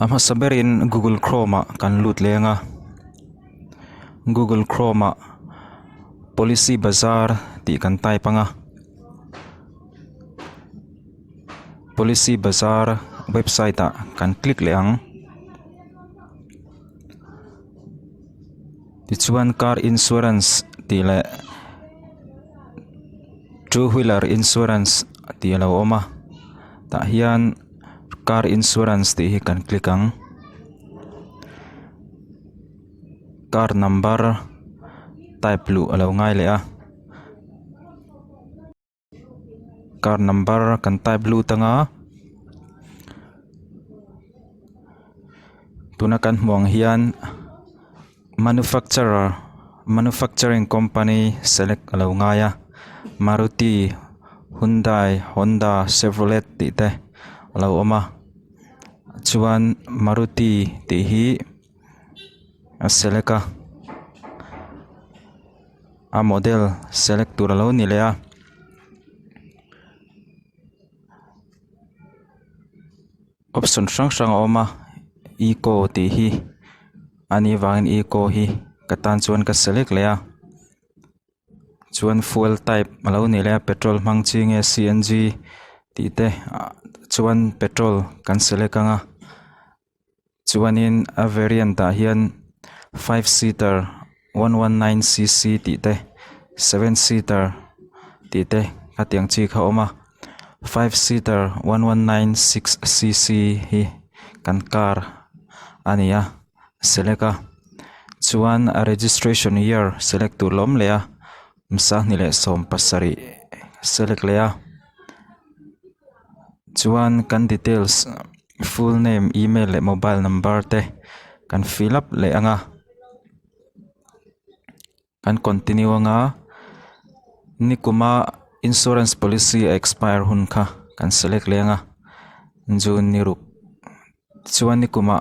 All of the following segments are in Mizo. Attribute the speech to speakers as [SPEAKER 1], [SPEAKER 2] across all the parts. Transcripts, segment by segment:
[SPEAKER 1] A hmasa berin google chrome ah kan lut leng a google chrome ah policy bazar tih kan type ang a policy bazar website ah kan click leh ang tichuan car insurance tih leh two wheeler insurance tih a lo awm a tah hian. Car insurance tih hi kan click ang car number type luh a lo ngai leh a car number kan type lut anga tuna kan hmuh ang hian manufacturer manufacturing company select a lo ngai a maruti hyundai honda chevrolet tih te a lo awm a chuan maruti tih hi a select a a model select tur a lo ni leh a. Option hrang hrang a awm a eco tih hi a nih vangin eco hi ka tan chuan ka select leh a chuan fuel type a lo ni leh a petrol hmang chi nge c n g tih te ah chuan petrol kan select ang a chuanin a variant ah hian five seater 119 cc tih te seven seater tih te khatiang chi kha a awm a five seater 1196 cc hi kan car a ni a select a chuan a registration year select tur la awm leh a sanghnih leh sawm pasarih select leh a chuan kan details full name email leh mobile number te kan fill up leh ang a. Kan continue anga nikuma insurance policy a expire hun kha kan select leh anga june ni ruk chuan nikuma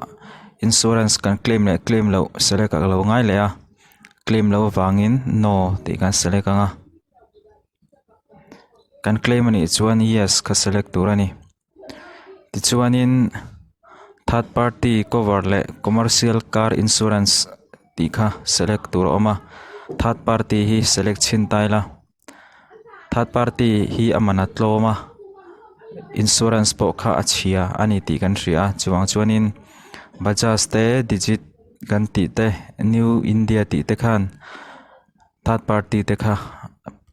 [SPEAKER 1] insurance kan claim leh claim loh select a lo ngai leh a claim loh avangin no tih kan select anga kan claim anih chuan yes kha select tur a ni. Tichuanin third party cover leh commercial car insurance tih kha select tur a awm a third party hi select chhin ta ila third party hi a man a tlawm a insurance pawh kha a chhia a ni tih kan hria a chuvang chuanin bajaj te digit kan tih te new india tih te khan third party te kha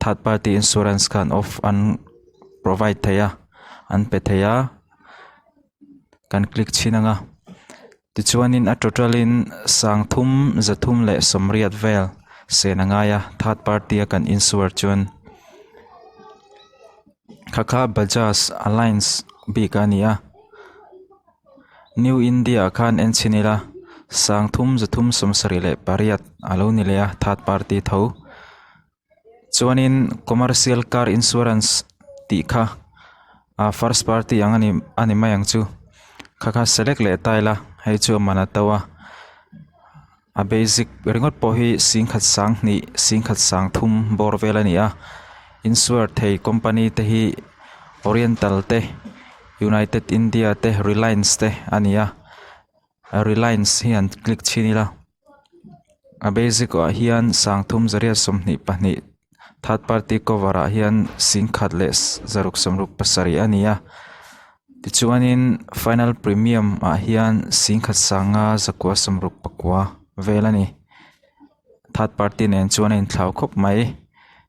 [SPEAKER 1] third party insurance khan off an provide thei a an pe thei a kan click chhin ang a tichuanin a total in sangthum zathum leh sawmriat vel sen a ngai a third party a kan insure chuan kha kha bajaj alliance bik a ni a. New India ah khan en chhin ila sangthum zathum sawmsarih leh pariat a lo ni leh a third party tho chuanin commercial car insurance tih kha ah first party ang a ni a ni mai ang chu kha kha select leh ta ila hei chu a man a to a a basic ringawt pawh hi singkhat sanghnih singkhat sangthum bawr vel a ni a insure thei company te hi oriental te united india te reliance te a ni a reliance hi han click chhin ila a basic ah hian sangthum zariat 22 third party cover ah hian singkhat leh zaruk sawmruk pasarih a ni a tichuanin final premium ah hian singkhat sanga zakua sawmruk pakua vel a ni third party nen chuan a inthlau khawp mai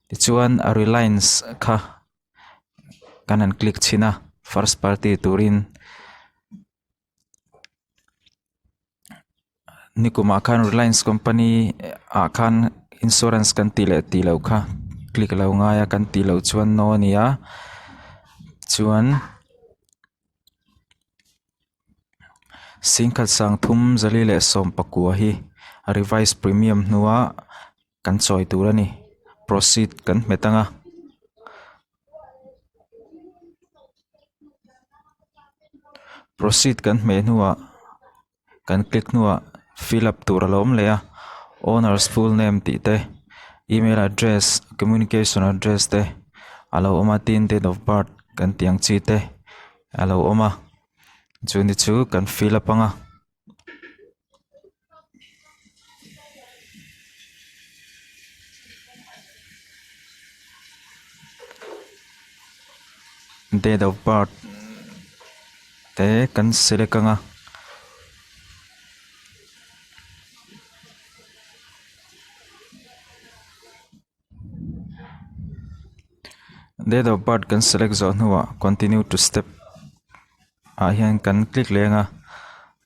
[SPEAKER 1] tichuan a reliance kha kan han click chhin a first party turin. Nikumah khan reliance company ah khan insurance kan tih leh tih loh kha click a lo ngai a kan tih loh chuan no a ni a chuan singkhat sangthum zali leh sawm pakua hi a revise premium hnua kan chawi tur a ni proceed kan hmet ang a. Proceed kan hmeh hnuah kan click hnuah fill up tur a lo awm leh a owner's full name tih te email address communication address te a lo awm a tin date of birth kan tih ang chi te a lo awm a chuni chu kan fill up ang a. Date of birth te kan select ang a. Date of birth kan select zawh hnuah continue to step ah hian kan click leh ang a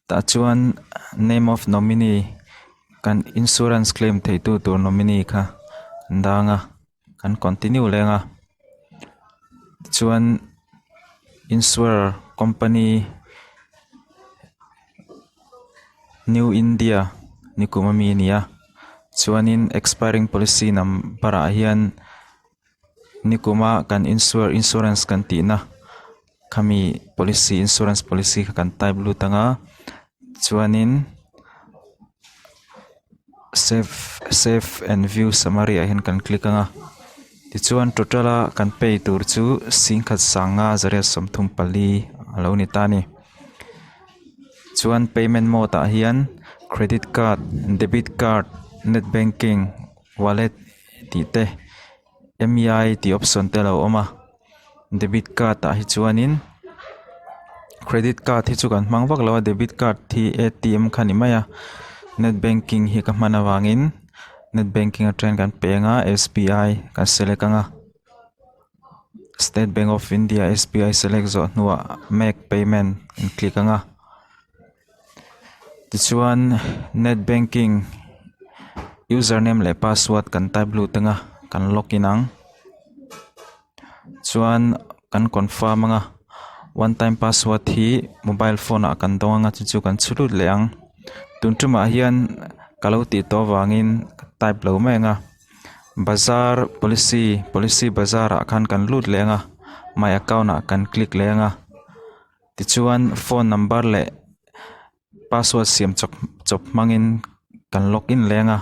[SPEAKER 1] tah chuan name of nominee kan insurance claim thei tu tur nominee kha an dang a kan continue leh ang a tichuan insurer company New India nikum ami a ni a chuanin expiring policy number ah hian nikuma kan insure insurance kan tihna khami policy insurance policy kha kan type lut ang a chuanin save save and view summary ah hian kan click ang a tichuan total a kan pay tur chu singkhat sanga zariat 34 a lo ni ta a ni. Chuan payment mode ah hian credit card debit card net banking wallet tih te m e i tih option te alo awm a debit card ah hi chuanin credit card hi chu kan hmang vak lo a debit card hi a t m kha a ni mai a net banking hi ka hman avangin net banking atangin kan pe ang a s b i kan select ang a. State Bank of India S B I select zawh hnuah make payment an click ang a tichuan net banking user name leh password kan type lut ang a kan login ang chuan kan confirm ang a one time password hi mobile phone ah kan dawng ang a chu chu kan chhu lut leh ang tun tumah hian ka lo tih tawh avangin ka type lo mai ang a. Bazar policy policy bazar ah khan kan lut leh ang a my account ah kan click leh ang a tichuan phone number leh password siam chawp chawp hmangin kan log in leh ang a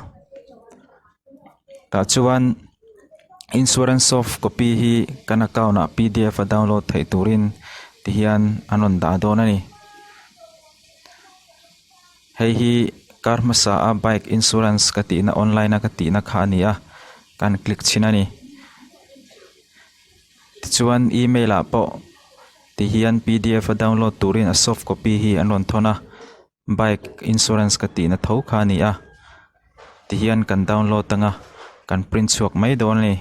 [SPEAKER 1] tah chuan insurance soft copy hi kan account ah p d f a download theih turin ti hian an rawn dah dawn a ni. Hei hi car hmasa a bike insurance ka tihna online a ka tihna kha a ni a kan click chhin a ni tichuan email ah pawh ti hian p d f a download turin a soft copy hi an rawn thawn a bike insurance ka tihna tho kha a ni a ti hian kan download ang a kan print chhuak mai dawn a ni.